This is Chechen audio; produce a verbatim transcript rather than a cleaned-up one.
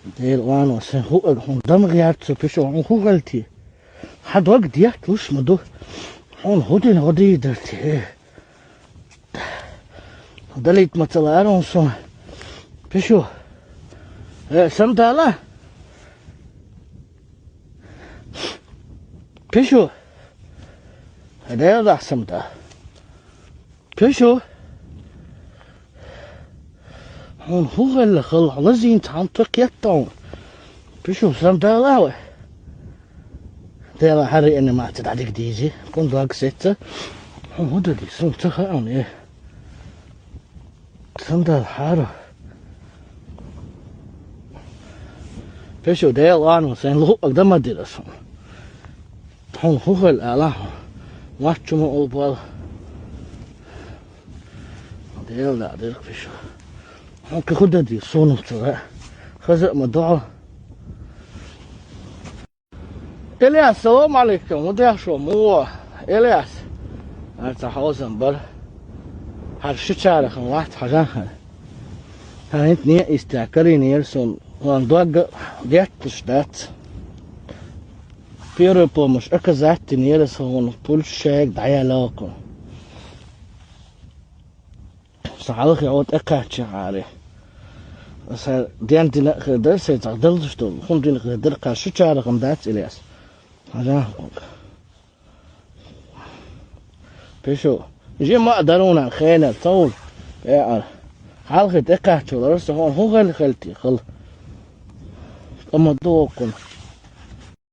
Дела вано, сайн хӀуъаг хьуна дама гӀерт со, Пишу, хьуна хӀу хилти? Хьа дог детталуш ма ду. Хьуна хӀу дина гӀо дийдар те? Далийт ма ца лаарун сона. Пишу. Э, сандала? Пишу. Дела дахь сандала. Пишу. Хьуна хӀу хилла хала, лазийна цхьамта кхетта хьуна. Пишу, сандала вай. Дела хьа реанимаци дӀадига дийзи. Кхун дог сеца. Хьуна хӀу дади, сун ца хаам, э. Сандала хьара. Пишу, Дела вано, сайн луъаг дама дира сун. Хьуна хӀу хилла ала хьуна. Ваччу ма улбал. Дела да дирк, Пишу. Хьуна кхы хӀу дади, сунуца. Хаза ма дуӀа. Ильяс, салам алейкум. ХӀу деш ва, муо? Ильяс. Ар ца хьозан бар. Хьар шичарахам вац хьажан хьар. Хьан ит не истя каринер сун. Ван дог гетташ дац. Первый помощь оказать динера сун, пульс шайг дӀаялокху. Са хьалхе хьо тӀекхаччахьари. Са ден дина хир дар, сай цхьа далдаш ду. Хун дина хир дар, кхар шичарахам дац, Ильяс. Хьажахъуг. Пишу. Жи ма дарунан хенар, цавул. Э, ар. Хьалхе тӀекхаччулар, са хьуна хӀу хилла хилти, хила. Къама доккхун.